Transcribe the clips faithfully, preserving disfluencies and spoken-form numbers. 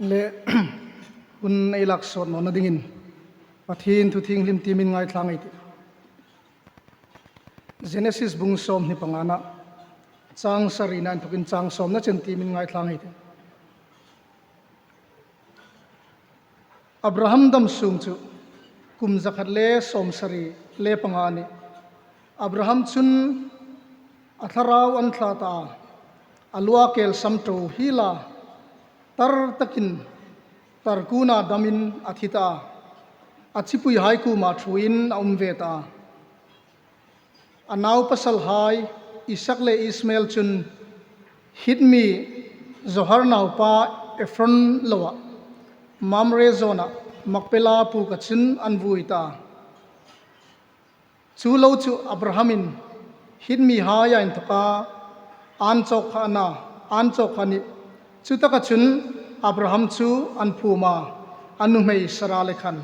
Le, hun ei lak sawt nawna dingin Pathien thu thienghlim tiemin ngaithla ei tih. Genesis bung sawmhni pangana, chang sarina inthokin chang sawmna chen tiemin ngaithla ei tih. Abraham dam sung chu kum zakhat le sawmsari le panga a nih. Abraham chun a thlarau an thla ta a, a lu a kêl sam ṭo hiel a, tar takin tar kuna damin a thi ta a, a chipuihai kuoma ṭhuin a um ve ta a. A naupasalhai Isak le Ismael chun Hit mi Zohar naupa Ephron loah Mamre zawnah Makpela puka chun an vui ta. Chu lo chu Abrahamin Hit mihaia inthoka an chawk kha a na, an chawk kha a nih. Chutaka chun Abraham chu an phum a, a nuhmei Sara le khan.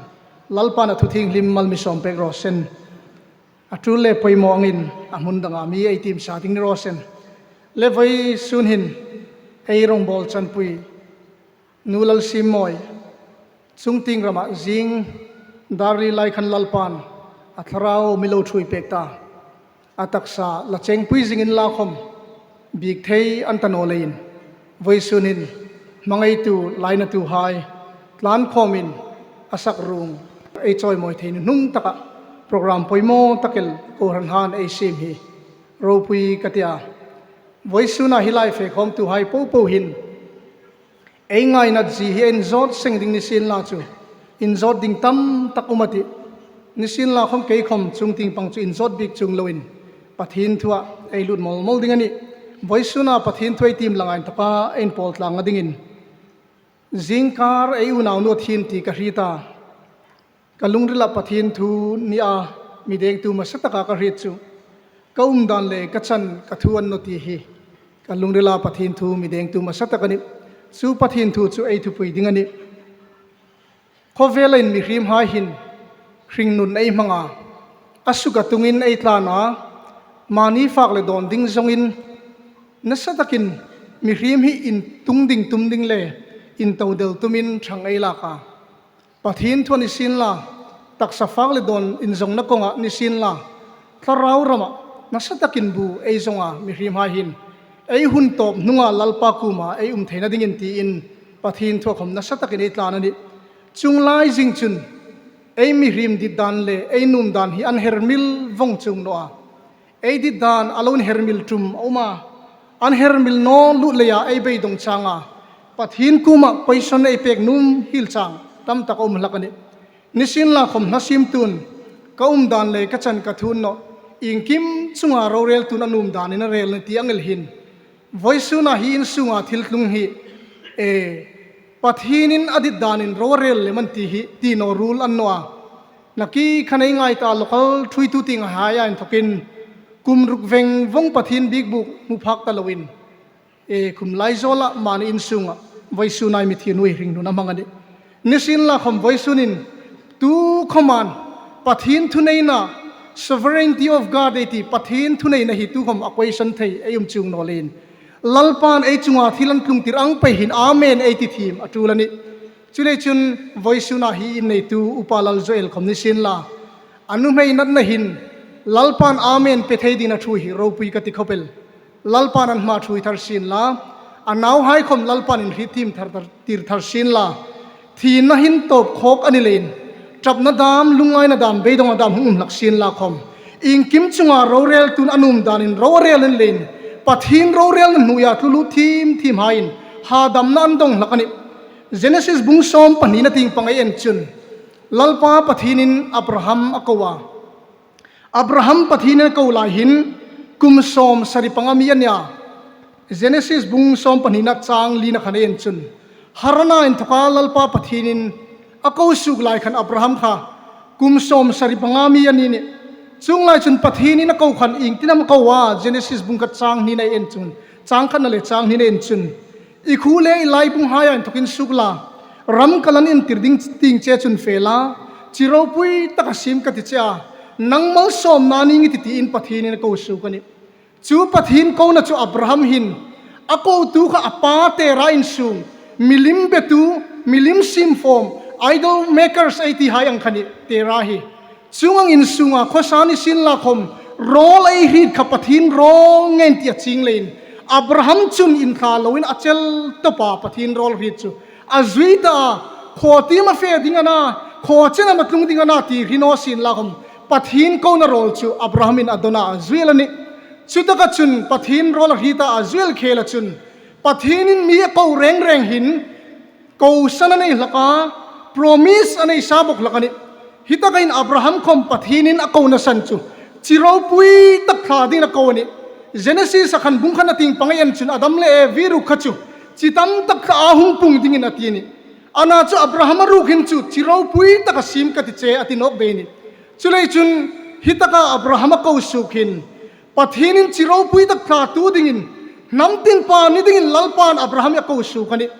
Lalpan a thu thienghlim mal mi sawm pek raw seh. A tul le poimaw angin a hmun danga mi ei tiem sa ding ni raw seh. Le vawisun hin ei rawngbawl chanpui Nu Lalsimmawi, chungtieng rama zing dar li lai khan Lalpan a thlarau mi lo ṭhuoi pek ta. A taksa la chengpui zingin la khawm biek thei an ta naw leiin, vawisun hin hmangaitu lainatuhai tlan khawmin a sak ruong ei chawimawi thei nuhnung taka program poimaw tak el kohranhan ei siem hi ropui ka ti a. Vawisuna hi lai fe khawmtuhai popo hin ei ngainat zie hi inzawt seng ding ni sienla chu, inzawt ding tam tak um a tih. Ni sienla khawm kei khawm chungtieng pang chu inzawt bik chuong loin Pathien thua ei lut mawl mawl ding a nih. Vawisuna Pathien thu ei tiem langa inthoka ei inpawl tlanga dingin zingkar ei unau nu a thi ti ka hriet a. Ka lungrila Pathien thu nia mi dengtu hmasa taka ka hriet chu ka umdan le ka chan ka thu a ni naw ti hi ka lungrila Pathien thu mi dengtu hmasa tak a nih. Chu Pathien thu chu ei thupui ding a nih. Khawvela mihriemhai hin hringnun ei hmang a, a suk a tungin ei tlan a, mani fak le dawn ding zongin nasa takin mihriem hi intung ding tum ding le into del tumin ṭhang ei lak a. Pathien thu ni sienla, taksa fak le dawn inzongna kawnga ni sienla, thlarau rama nasa takin bu ei zong a, mihriemhai hin ei hun tawp hnunga Lalpa kuoma ei um theina dingin tiin Pathien thua khawm nasa takin ei tlan a nih. Chuong lai zing chun ei mihriem dit dan le ei nuom dan hi an hermil vong chuong naw a. Ei dit dan a lo inhermil ṭum a um a, an hermil naw lut leia ei beidong chang a, Pathien kuoma question ei pek nuom hiel chang tam tak a um hlak a nih. Ni sienla khawm hnasimtuin ka umdan le ka chan ka thu a ni naw, iengkim chunga roreltuin a nuom danin a rel a nih ti ang el hin, vawisuna hi insunga thil tlung hi, e, Pathienin a dit danin ro a rel lem a nih ti hi ti naw ruol a ni naw a. Nakie khan ei ngai ta, local ṭhuoitu tienghai inthokin kum ruk veng vong Pathien biekbuk hmu phak ta loin, e, khum lai zawla mani insunga vawisuna mi thi nuoi hringnun a hmang a nih. Ni sienla khawm vawisunin tukhawmin Pathien thuneina, sovereignty of God ei ti, Pathien thuneina hi tukhawm a question thei ei um chuong naw leiin, Lalpan ei chunga thil an tlungtir ang pei hin amen ei ti thiem a ṭul a nih. Chuleiin chun vawisuna hi inneitu Upa Laljoel khawm ni sienla, a nuhmei natna hin Lalpan amen pe thei dingin a ṭhuoi hi ropui ka ti khawp el. Lalpan an hma ṭhuoi thar sienla, a nauhai khawm Lalpan inhrietthiem thar, thar, tir thar sienla, thina hin tawp khawk a ni leiin, ṭapna dam, lungngaina dam, beidongna dam hung um hlak sienla khawm, iengkim chunga roreltuin a nuom danin ro a rel a ni leiin, Pathien rorelna hnuoia tlu lut thiem thiemhaiin hadamna an dong hlak a nih. Genesis bung sawm pahnina tieng pang ei en chun, Lalpa Pathienin Abraham a ko a. Abraham Pathienin a ko lai hin kum sawmsari panga mi a nia. Genesis bung sawm pahnina chang lina khan ei en chun, Harana inthoka Lalpa Pathienin a ko suok lai khan Abraham kha kum sawmsari panga mi a ni a nih. Chuong lai chun Pathienin a ko khan iengtin am a ko a, Genesis bung khat chang hnina ei en chun, chang khatna le chang hnina ei en chun, I khuo le i laibunghaia inthokin suok la, ram ka la intir ding tieng che chun fe la, chi ropui taka siem ka ti che a, nang malsawmna ning i tih, tiin Pathienin a ko suok a nih. Chu Pathien kona chu Abraham hin a kotu kha a pa Tera insung, Milim betu, milim simfawm, idol makers ei ti hai ang kha a nih, Tera hi. Chuong ang insunga khawsa ni sienla khawm, rawl ei hriet kha Pathien rawl ngei ti a chieng leiin, Abraham chun inthla loin a chel tawpa Pathien rawl hriet chu a zui ta a, khaw tiem a fe ding a na, khaw chen am a tlung ding a na ti hre naw sienla khawm, Pathien kona rawl chu Abrahamin a dawn a, a zui el a nih. Chutaka chun Pathien rawl a hriet a, a zui el khela chun Pathienin mi a ko reng reng hin, ko san a nei hlak a, promise a nei sa bawk hlak a nih. Hi taka hin Abraham khawm Pathienin a kona san chu chi ropui tak thla dingin a ko a nih. Genesis-a khan bung khatna tieng panga en chun Adam le Evi ruok kha chu chi tam tak thla a hung pung dingin a ti a nih. Ana chu Abraham a ruok hin chu chi ropui taka siem ka ti che a ti nawk ve a nih. Chuleiin chun hi taka Abraham a ko suok hin Pathienin chi ropui tak thlatu dingin, hnam tin pa ni dingin Lalpan Abraham a ko suok a nih.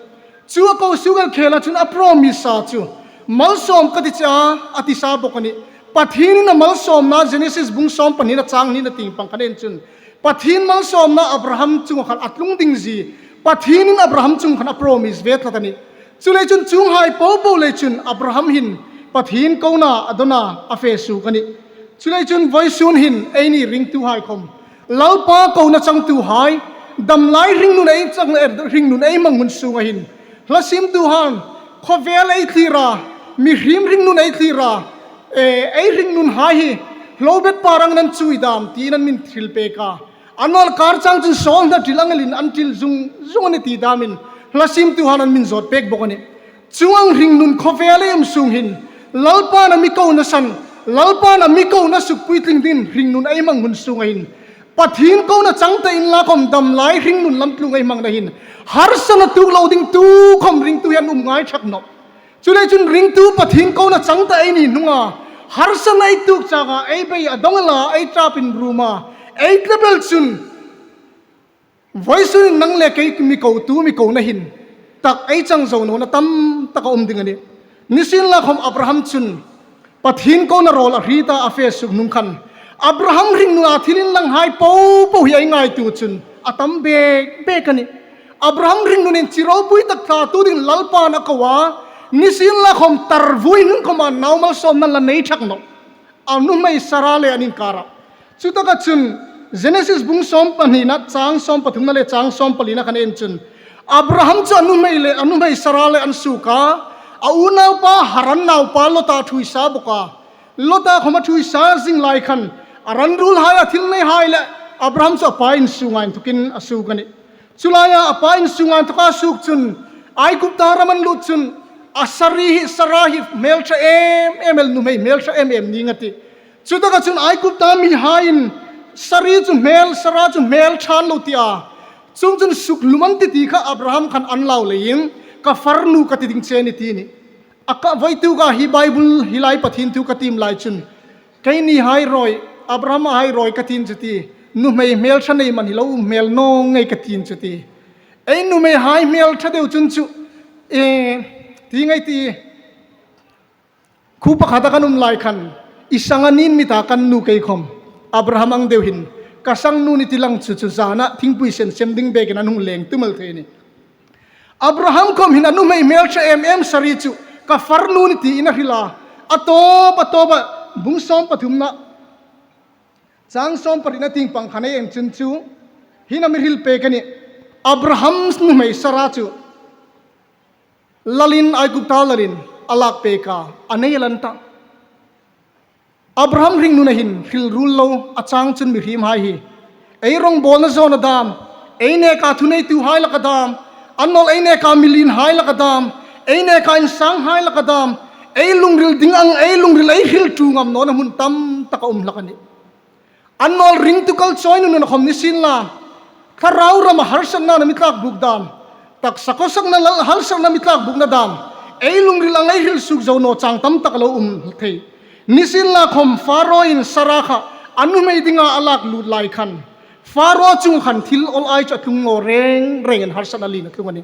Chu a ko suok el khela chun a promise-a chu malsawm ka ti che a, a ti sa bawk a nih. Pathienin a malsawmna Genesis bung sawm pahnina chang hnina tieng pang khan en chun, Pathien malsawmna Abraham chunga khan a tlung ding zie Pathienin Abraham chunga khan a promise ve tlat a nih. Chuleiin chun chuonghai po po lei chun Abraham hin Pathien kona a dawn a, a fe suok a nih. Chuleiin chun vawisun hin eini ringtuhai khawm, Lalpa kona changtuhai, damlai hringnun ei chang, hringnun ei hmang hun sunga hin hla siemtuhan khawvel ei thlir a, mihriem hringnun ei thlir a, e, ei hringnunhai hi hlobet par angin an chuoi dam tiin an mi hril pek a. Annawleh kar chang chun sawlna ṭil ang elin an ṭil zung zung a nih ti damin hla siemtuhan an mi zawt pek bawk a nih. Chuong ang hringnun khawvel ei um sung hin Lalpan a mi kona san, Lalpan a mi kona suk puitling dingin hringnun ei hmang hun sunga hin Pathien kona chang ta inla khawm damlai hringnun lamtlung ei hmangna hin harsatna tuok lo ding tukhawm ringtu hi an um ngai ṭhak nawh. Chuleiin chun ringtu Pathien kona chang ta ei ni hnunga harsatna ei tuok changa ei bei a dawng a, ei ṭap inrum a, ei tlabel chun vawisun nang le kei mi kotu mi kona hin tak ei chang zo nawna tam tak a um ding a nih. Nisienlakhawm Abraham chun Pathien kona rawl a hriet a, a fe suok hnung khan Abraham hringnuna thil inlanghai po po hi ei ngaituo chun a tam bek bek a nih. Abraham hringnunin chi ropui tak thlatu dingin Lalpan a ko a, nisienlakhawm tar vui hnung khawma nau malsawmna la nei ṭhak nawh. A nuhmei Sara le an inkara. Chutaka chun Genesis bung sawm pahnina chang sawm pathumna le chang sawm palina khan en chun Abraham chu a nuhmei le a nuhmei Sara le an suok a, a unaupa Haran naupa Lota a ṭhuoi sa bawk a. Lota khawm a ṭhuoi sa zing lai khan a ran ruolhai a thil neihai le Abraham chu a pa insunga inthokin a suok a nih. Chu laia a pa insunga inthoka suok chun Aigupta ram an lut chun a Sari hi, Sara hi hmel ṭha em em el, nuhmei hmel ṭha em em ning a tih. Chutaka chun Aigupta mihaiin Sari chu hmel, Sara chu hmel ṭha an lo ti a. Chuongchun suk hlum an ti ti kha Abraham khan an lau leiin ka farnu ka ti ding che a nih ti a nih. A ka voituka hi Bible hi lai Pathien thu ka tiem lai chun keinihai rawi, Abraham hai rawi ka tiem chu ti, nuhmei hmel ṭha nei man hi lo um hmel naw ngei ka tiem chu ti. Ei nuhmeihai hmel ṭha deu chun chu, e, ti ngei ti. Khuo pakhata kan um lai khan i sanga nin mita kan nu kei khawm Abraham ang deu hin ka sangnu ni ti lang chu chu zana thingpui sen sem ding bekin an hung leng tum el thei a nih. Abraham khawm hin a nuhmei hmel ṭha em em Sari chu ka farnu ni tiin a hril a. A tawp, a tawpa bung sawm pathumna chang sawm parina tieng pang khan ei en chun chu hin a mi hril pek a nih. Abraham nuhmei Sara chu lalin, Aigupta lalin a lak pek a, a nei el an tah. Abraham hringnuna hin hril ruol lo a chang chun mihriemhai hi ei rongbawlna zawna dam, ei neka thuneituhai laka dam, annawleh ei neka mi lienhai laka dam, ei neka insanghai laka dam, ei lungril ding ang, ei lungril ei hril ṭu ngam nawna hmun tam tak a um hlak a nih. Annawleh ringtu kal chawi nunna khawm ni sienla, thlarau rama harsatna mi tlak buk dam, taksa khawsakna lal harsatna mi tlak bukna dam, ei lungril ang ei hril suok zo naw chang tam tak a lo um thei. Ni sienlakhawm Pharaoin Sara kha a nuhmei dinga a lak lut lai khan Pharao chunga khan thil awl ai chu a tlung naw reng rengin harsatna lien a tlung a nih.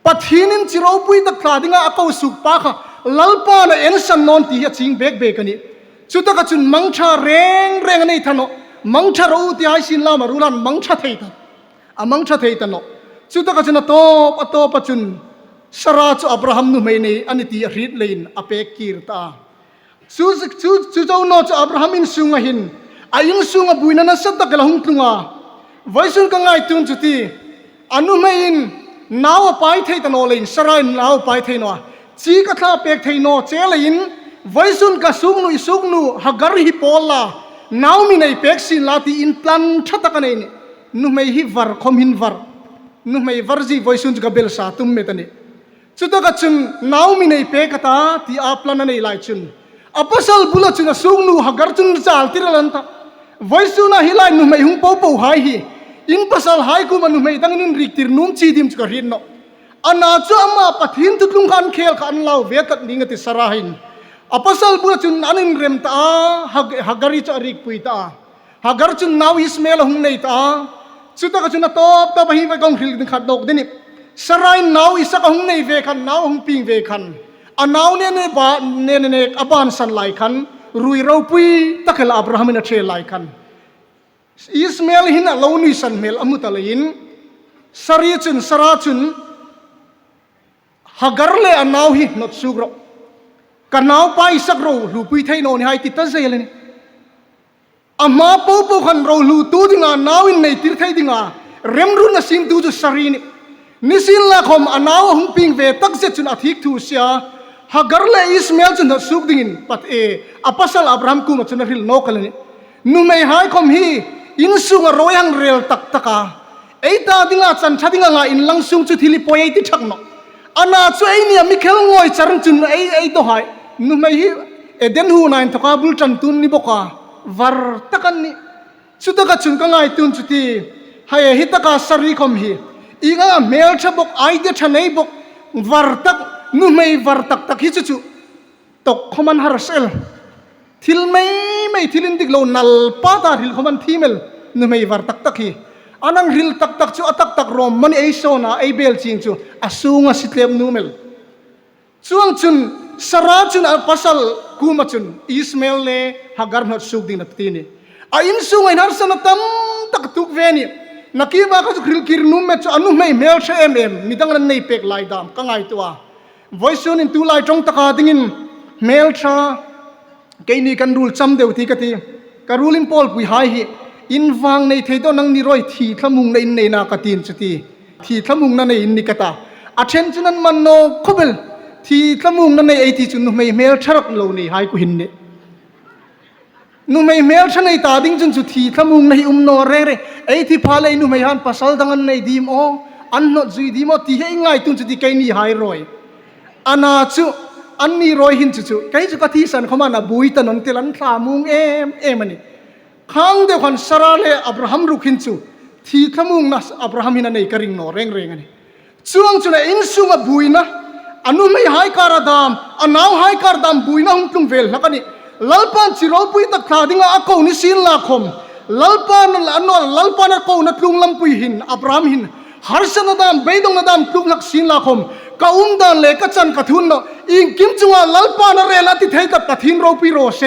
Pathienin chi ropui tak thla dinga a ko suok pa kha Lalpan a ensan naw ti hi a chieng bek bek a nih. Chutaka chun mang ṭha reng reng a nei ta nawh. Mang ṭha ro ti hai sienla ma rulan mang ṭha thei ta. A mang ṭha thei ta nawh. Chutaka chun a tawp, a tawpa chun Sara chu Abraham nuhmei nei a ni ti a hriet leiin a pek kir ta. Chu, chu, chu zo naw chu Abraham insunga hin, a insunga buoina nasa tak el a hung tlung a. Vawisun ka ngaituo chu ti, a nuhmeiin nau a pai thei ta naw leiin, Sarain nau a pai thei naw a. Chi ka thla pek thei naw che leiin, vawisun ka suknu, i suknu Hagar hi pawl la, nau mi nei pek sien la tiin plan ṭha tak a nei a nih. Nuhmei hi var khom hin var. Nuhmei var zie vawisun chu ka belsa tum met a nih. Chutaka chun nau mi nei pek a ta, tia plan a nei lai chun, a pasal bula chun a suknu Hagar chun zaltir a lan ta. Vawisuna hi lai nuhmei hung po po hai hi, in pasal hai kuoma nuhmei dangin inrik tir nuom chie ding chu ka hriet nawh. Ana chu ama Pathien thutlung kha an khel kha an lau ve tlat ning a ti Sara hin. A pasal bula chun an inrem ta a, Hag-, Hagar hi chu a rikpui ta a. Hagar chun nau Ismael a hung nei ta a. Chutaka chun a tawp tawp a hi va kong hril ding khat nawk ding a nih. Sarain nau Isak a hung nei ve khan, nau a hung pieng ve khan, a nau ne ne ba, ne ne ne a bansan lai khan, ruoi ropui tak el Abrahamin a ṭhe lai khan, Ismael hin a lo nuisan hmel a hmu ta leiin, Sari chun, Sara chun, Hagar le a nau hi hnawt suok rawh. Ka naupa Isak ro hlupui thei naw ni hai ti ta zel a nih. A hma po po khan ro hlutu dinga nau innei tir thei dinga remruotna siemtu chu Sari a nih. Nisienlakhom a nau a hung pieng ve tak zet chun a thik thu si a. Hagar le Ismael chu hnawt suok dingin Pat-, e, a pasal Abraham kuoma chun a hril nawk a nih. Nuhmei hai khom hi insunga ro hang rel tak tak a, ei ta dinga chan ṭha dinga nga inlang sung chu thil hi pawi ei ti ṭhak nawh. Ana chu eini a mi khel ngawi char chun ei, ei do hai. Nuhmei hi Eden huona inthoka bul ṭan tu an ni bawk a, var tak an nih. Chutaka chun ka ngaituo chu ti, hai hi taka Sari khom hi, ieng anga hmel ṭha bawk, idea ṭha nei bawk, var tak, nuhmei var tak tak hi chu chu tawk khom an harsa el. Thil mei mei, thil indik lo nal pa ta hril khom an thiem el, nuhmei var tak tak hi. An hang hril tak tak chu a tak tak rom mani ei sawn a, ei bel ching chu a sunga si tlem nuom el. Chuongchun Sara chun a pasal kuoma chun Ismael le Hagar hnawt suok dingin a ti a nih. A insunga hin harsatna tam tak tuok ve a nih. Nakie ba kha chu hril kir nuom met chu a nuhmei hmel ṭha em em, midang an nei pek lai dam ka ngaituo a. Vawisun hin tu lai ṭawng taka dingin hmel ṭha, keini kan ruol cham deu ti ka ti. Ka ruol inpawlpui hai hi, in vang nei thei dawn nangni ruoi, thi thlamuongna in nei naw ka tih chu ti. Thi thlamuongna nei in ni ka ta. A ṭhen chun an man naw khawp el. Thi thlamuongna nei ei ti chu nuhmei hmel ṭha rak lo nei hai khu hin a nih. Nuhmei hmel ṭha nei ta ding chun chu thi thlamuongna hi um naw reng reng. Ei thi pha lei nuhmei han pasal dang an nei dim aw, an hnawt zui dim aw ti hi ei ngaituo chu ti keini hai ruoi. Ana chu, anni ruoi hin chu chu, kei chu ka thisan khom a na buoi ta naw ti el, an thlamuong em em a nih. Khang deu khan Sara le Abraham ruok hin chu thi thlamuongna Abraham hin a nei ka ring naw reng reng a nih. Chuongchun a insunga buoina, a nuhmei hai kara dam, a nau hai kara dam buoina hung tlung vel hlak a nih. Lalpan chi ropui tak thla dinga a ko nisienlakhom, Lalpan a naw, Lalpan a kona tlung lampui hin, Abraham hin, harsatna dam, beidongna dam tlung hlak sienlakhom, ka umdan le ka chan ka thu naw, iengkim chunga Lalpan a rel a ti thei tak Pathien ropui raw se.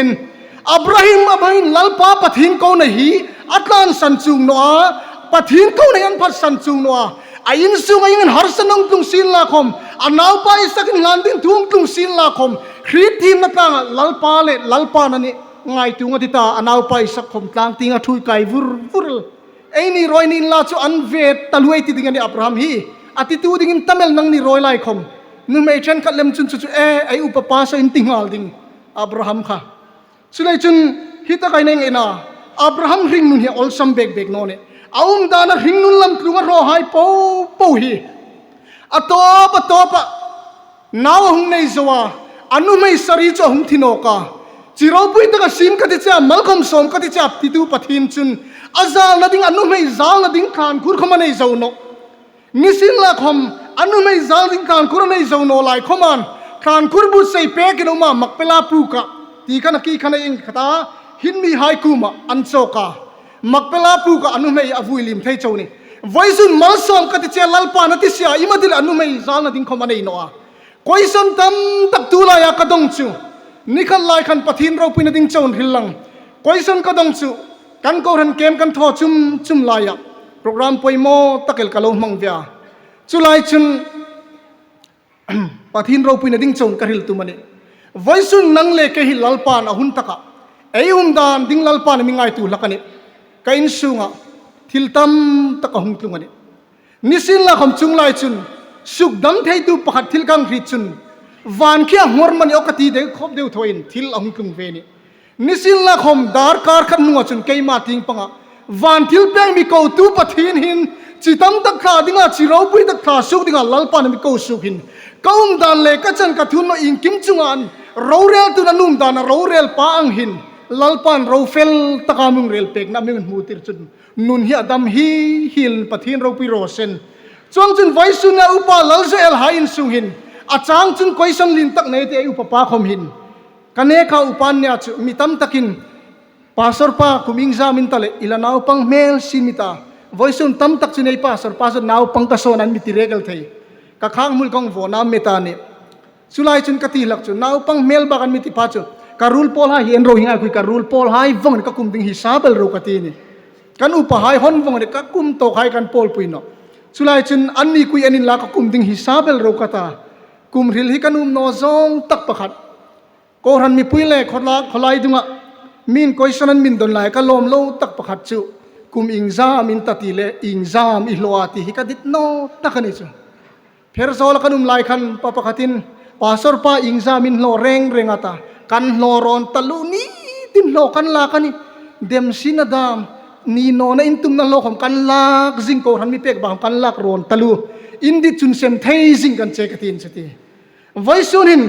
Abraham, Abraham, Lalpa Pathien kona hi a tlansan chuong naw a, Pathien kona hi an phatsan chuong naw a. A insunga ieng harsatna hung tlung sienlakhom, a naupa Isak inhlan ding thu hung tlung sienlakhom, hriet thiemna tlanga Lalpa le Lalpan a nih ngaituo a ti ta, a naupa Isak khom tlang tienga ṭhuoi kai vur vur el. Eini ruoi ni inla chu an ve ta luoi ti ding a nih Abraham hi. A titu dingin tam el nangni ruoi lai khom. Nuhmei ṭhenkhat lem chun chu chu e, ei upa pa saw in ti nghal ding Abraham kha. Chuleiin chun hi taka ei nei ngei a, Abraham hringnun hi a awlsam bek bek naw a nih. A umdana hringnun lam tlunga hraw hai po po hi. A tawp, a tawpa nau a hung nei zo a, a nuhmei Sari chu a hung thi nawk a. Chi ropui taka siem ka ti che a, mal khom sawm ka ti che a titu Pathien chun a zalna ding, a nuhmei zalna ding tlankhur khom a nei zo nawh. Nisienlakhom, a nuhmei zal ding tlankhur a nei zo naw lai khomin, tlankhur buotsai pekin a um a, Makpela puka, ti khan a ki khan a ieng khat a, hin mihai kuoma an chawk a. Makpela puka a nuhmei a vui liem thei chau a nih. Vawisun mal sawm ka ti che a, Lalpan a ti si a, ieng am a ti le a nuhmei zalna ding khom a nei naw a. Question tam tak tu laia ka dong chu, ni khat lai khan Pathien ropuina ding chauin hril lang. Question ka dong chu, kan kohran kem kan thaw chum chum laia program poimaw tak el ka lo hmang ve a. Chu lai chun Pathien ropuina ding chauin ka hril tum a nih. Vawisun nang le kei hi Lalpan a hun taka ei um dan ding Lalpan a mi ngaituo hlak a nih. Ka insunga thil tam tak a hung tlung a nih. Nisienlakhawm chuong lai chun sukdam theitu pakhat thil ka hriet chun van khi a nghawr mani aw ka ti deu khawp deu thawin thil a hung tlung ve a nih. Nisienlakhawm darkar khat hnunga chun keima tieng panga van thilpek mi kotu Pathien hin chi tam tak thla dinga, chi ropui tak thla suok dinga Lalpan a mi ko suok hin ka um dan le ka chan ka thu naw iengkim chunga roreltu a nuom dan a rorel pa ang hin Lalpan ro fel taka mi rel pekna mi hmu tir chun nun hi a dam hi hiel Pathien ropui raw se. Chuongchun vawisuna upa Lalzoel hai insung hin a chang chun question lien tak nei ti ei upa pa khawm hin ka neka upa nia chu mi tam takin pastor pa kum iengzam in ta le i la naupang hmel sin mi ta. Vawisun tam tak chun ei pastor pa chu naupang ka sawn an mi ti rek el thei. Ka khang hmul kong vo nam mi ta ni. Chu lai chun ka ti hlak chu naupang hmel bak an mi ti pa chu ka ruol pawl hai hi en ro hi ngai khui ka ruol pawl hai vawng ka kum ding hi sabel ro ka ti ni. Kan upa hai hon vawng ni ka kum tawk hai kan pawl pui naw. Chu lai chun an ni khui en in la ka kum ding hi sabel ro ka ta. Kum hril hi kan um naw zawng tak pakhat. Kohran mipui le khawlai, khawlai dunga min question an min don lai ka lawm lo tak pakhat chu kum iengzam in ta ti le iengzam i hlaw a ti hi ka dit naw tak a ni chu. Pherzawl kan um lai khan pa pakhatin pastor pa iengzam in hlaw reng reng a ta. Kan hlaw rawn taluo ni tin hlaw kan lak a nih. Dem sin a dam ni nawna intumna hlaw khawm kan lak zing kohran mi pek bang kan lak rawn taluo. In dit chun sem thei zing kan che ka tin che ti. Vawisun hin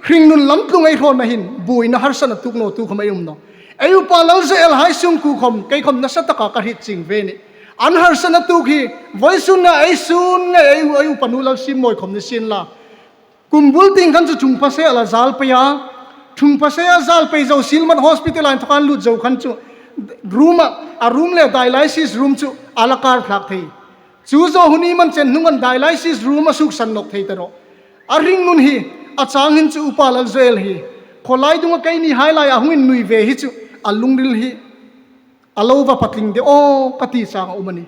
hringnun lam tlung ei hrawna hin buoina harsatna tuok naw tu khawm ei um naw. Ei upa Lalzoel hai sung ku khawm kei khawm nasa taka ka hriet chieng ve ni. An harsatna tuok hi vawisuna ei sun nge ei, ei upa nu Lalsimmawi khawm ni sien la. Kum bul tieng khan chu thungphase a la zal pei a. Thungphase a zal pei zo Silmat Hospital a inthoka an lut zo khan chu room a, a room le dialysis room chu a la kar thlak thei. Chu zo hun iemani chen hnunga dialysis room a suksan nawk thei ta rawh. A hringnun hi a chang hin chu upa Lalzoel hi khawlai dunga keini hai lai a hung innui ve hi chu a lungril hi a lo va patling de aw ka ti chang a um a nih.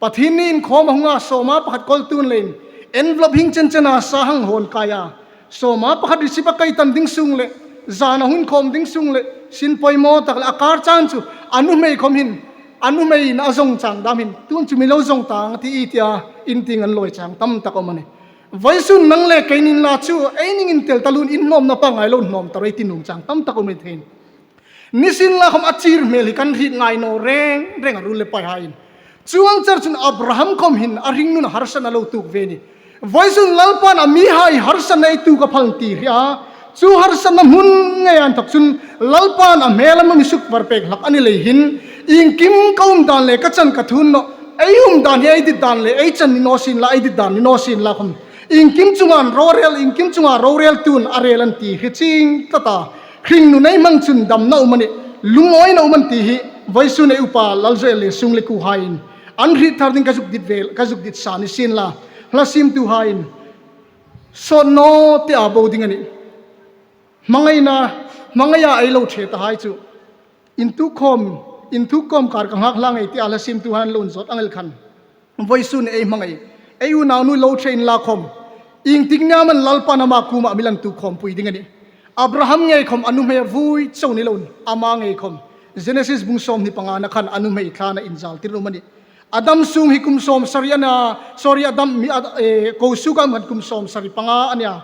Pathien ni inkhawm a hunga sawma pakhat kawl tun leiin envelope hing chen chena sa hang hawn kai a. Sawma pakhat receipt a kai tan ding sung le zana hun khawm ding sung le sin poimaw tak le a kar chang chu a nuhmei khawm hin a nuhmei na a zawng chang dam hin tun chu mi lo zawng tang ti i tia in tieng an lawi chang tam tak a um a nih. Vawisun nang le kei ni inla chu ei ning intel taluoin in hnawmna pa ngai lo hnawm ta rei ti nuom chang tam tak a um a ni thei. Nisienlakhawm a chir hmel hi kan hriet ngai naw reng reng a ruol le pai hai in. Chuong char chun Abraham khawm hin a hringnun a harsatna lo tuok ve ni. Vawisun Lalpan a mihai harsatna ei tuok a phal ti hria. Chu harsatna hmun ngeia inthawk chun Lalpan a hmel a mi sukvar pek hlak a ni lei hin iengkim ka um dan le ka chan ka thu naw. Ei um dan hi ei dit dan le ei chan ni naw sien la ei dit dan ni naw sien la khawm. Iengkim chunga rorel, iengkim chunga rorel tuin a rel an ti hi chieng tlat a. Hringnun ei hmang chun damna um a nih, lungawina um a nih ti hi vawisun ei upa Lalzoel le sung le kuhaiin an hriet thar ding ka zuk dit vel, ka zuk dit sa ni sien la. Hla siemtuhaiin sawt naw te a bo ding a nih. Hmangaina, hmangaia ei lo ṭhe ta hai chu. Inthuk khawm, inthuk khawm kar ka nghak hla ngei tia hla siemtuhaiin lo inzawt ang el khan. Vawisun ei hmangai. Ei unaunu lo ṭhe inla khawm. Iengtik ni amanih Lalpan ama kuoma a mi lan tuok khawmpui ding a nih. Abraham ngei khawm a nuhmei a vui chau ni loin ama ngei khawm. Genesis bung sawmhni pangana khan a nuhmei thlana inzal tir um a nih. Adam sung hi kum sawmsari a nia, sorry, Adam mi, a, eh, ko suok a um khan kum sawmsari panga a nia.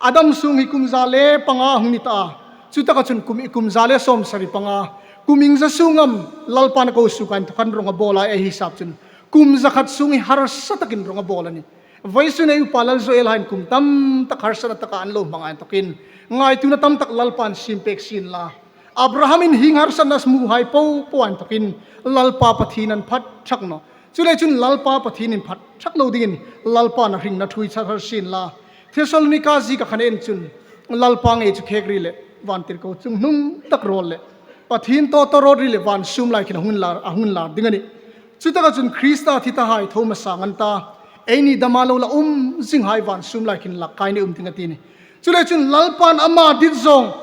Adam sung hi kum za le panga a hung ni ta a. Chutaka chun kum, kum za le sawmsari panga. Kum iengza sung am Lalpan a ko suok a inthawk khan rawng a bawl a ei hisap chun. Kum za khat sung hi harsa takin rawng a bawl a nih. Vawisun ei upa Lalzoel haiin kum tam tak harsatna taka an lo hmang a inthawkin ngaituona tam tak Lalpan siem pek sien la. Abrahamin hieng harsatna hmuhai po po a inthawkin Lalpa Pathien an phat thak naw. Chuleiin chun Lalpa Pathienin phat thak lo dingin Lalpan a hringna ṭhuoi char har sien la. Thessalonika ziek a khan en chun Lalpa ngei chu khek ri le vantirko chunghnung tak rawl le Pathien tawtawrawt ri le van sum lai khin a hung lar, a hung lar ding a nih. Chutaka chun Krista thi tahai tho hmasa ang an ta. Eini dama lo la um zinghai van sum lai khin lak kai ni um ding a ti ni. Chuleiin chun Lalpan ama dit zawng,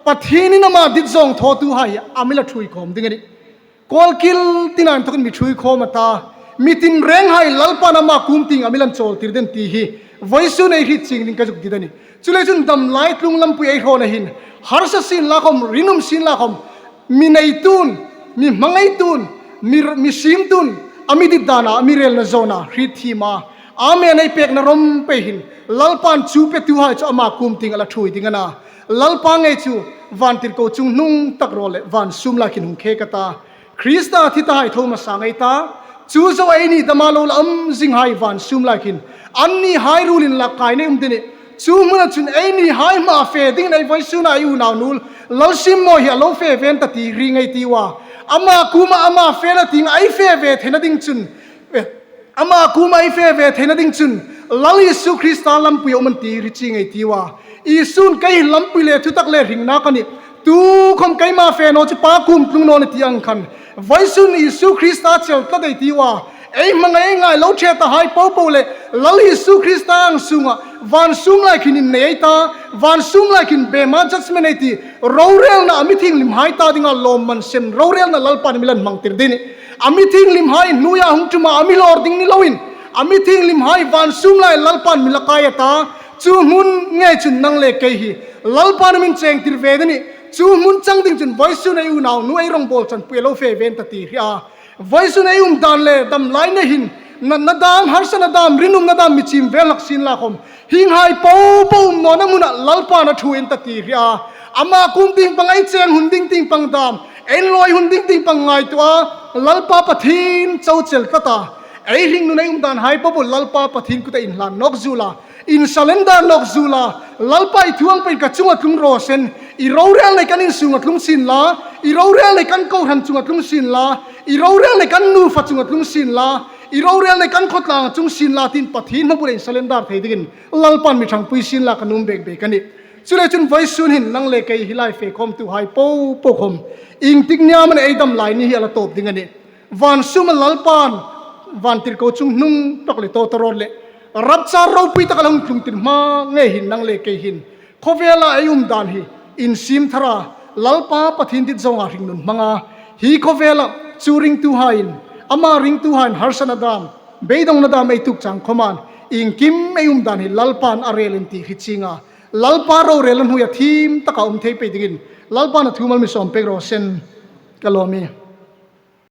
Pathienin ama dit zawng thawtuhai a mi la ṭhuoi khawm ding a nih. Kawlkil tina inthawkin mi ṭhuoi khawm a ta. Mi tinrenghai Lalpan ama kuom tieng a mi lan chawl tir ding ti hi Vawisun ei hriet chieng ding ka zuk dit a nih. Chuleiin chun damlai tlung lampui ei hrawna hin harsa sienla khawm, rinum sienla khawm, mi neitu'n, mi hmangaitu'n, mi, mi siemtu'n, a mi dit dana, a mi relna zawna hriet thiem a, amen ei pêkna rawm pei hin Lalpa'n chu petuhai chu ama kuom tieng a la ṭhuoi ding a na. Lalpa ngei chu vântirko chungnung tak rawl le vân sûm lai khin hung khêk a ta. Krista thi tahai tho hmasa ngei ta. Chu zoa eini dama lo la um zinghai vân sûm lai khin annihai ruolin lakaina ei um ding a nih. Chu hmuna chun einihai hma fe dingin ei vawisuna ei unau nu Lalsimmawi hi a lo fe ve ta ti hre ngei ei tiu a. Ama kuoma ama fena tieng ei fe ve theina ding chun, ama kuoma ei fe ve theina ding chun Lal Isu Krista lampui a um a nih ti hre chieng ei tiu a. Isu'n, kei hi lampui le thutak le hringna ka nih, tukhawm keima fe naw chu Pa kuom tlung naw ni ti ang khan, vawisun Isu Krista chel tlat ei tiu a. Ei hmangai, ei ngai lo ṭhe tahai po po le Lal Isu Krista ang sunga vân sûm lai khin innei ei ta, vân sûm lai khin bema judgment ei ti, rorêlna a mi thienghlimhai ta dinga lawmman sem rorêlna Lalpa'n mi la hmangtir ding a nih. A mi thienghlimhai hnuoia hung ṭuma a mi hlawr ding ni loin, a mi thienghlimhai vân sûm lai Lalpa'n mi la kai a ta. Chu hmun ngei chun nang le kei hi Lalpa'n a mi chengtir ve ding a nih. Chu hmun chang ding chun vawisun ei unau nu ei rawngbawl chanpui a lo fe ve ta ti hre a. Vawisun ei um dan le damlaina hin natna dam, harsatna dam, rinumna dam mi chiem ve hlak sienla khawm, hienghai po po um nawna hmuna Lalpa'n a ṭhuoi ta ti hre a. Ama kuom tieng pang ei cheng hun ding tieng pang dam, ei inlawi hun ding tieng pang ngaituo a, Lalpa Pathien chau chel tlat a, ei hringnun ei um danhai po po Lalpa Pathien kuta inhlan nawk zuol a, insurrender nawk zuol a, Lalpa, i thu ang peiin ka chunga tlung raw se, i rorêlna kan insunga tlung sienla, i rorêlna kan kohran chunga tlung sienla, i rorêlna kan nufa chunga tlung sienla, i rorêlna kan khawtlang chung sienla tiin Pathien hmabula insurrender thei dingin Lalpa'n mi ṭhangpui sienla ka nuom bek bek a nih. Chuleiin chun vawisun hin nang le kei hi lai fe khawmtuhai po po khawm, iengtik ni am ei damlai ni hi a la tawp ding a nih. Vân sûma Lalpa'n vântirko chungnung tak le tawtawrawt le rapchar ropui taka la hung tlungtir hma ngei hin nang le kei hin khawvela ei um dan hi insiem thara, Lalpa Pathien dit zawnga hringnun hmanga, hi khawvela chu ringtuhaiin, ama ringtuhaiin harsatna dam, beidongna dam ei tuok chang khawmin, iengkim ei um dan hi Lalpa'n a rêl a nih ti hre chieng a, Lalpa rorêlna hnuoia thiem taka um thei pei dingin Lalpa'n a thu mal mi sawm pek raw se. Ka lawm ie.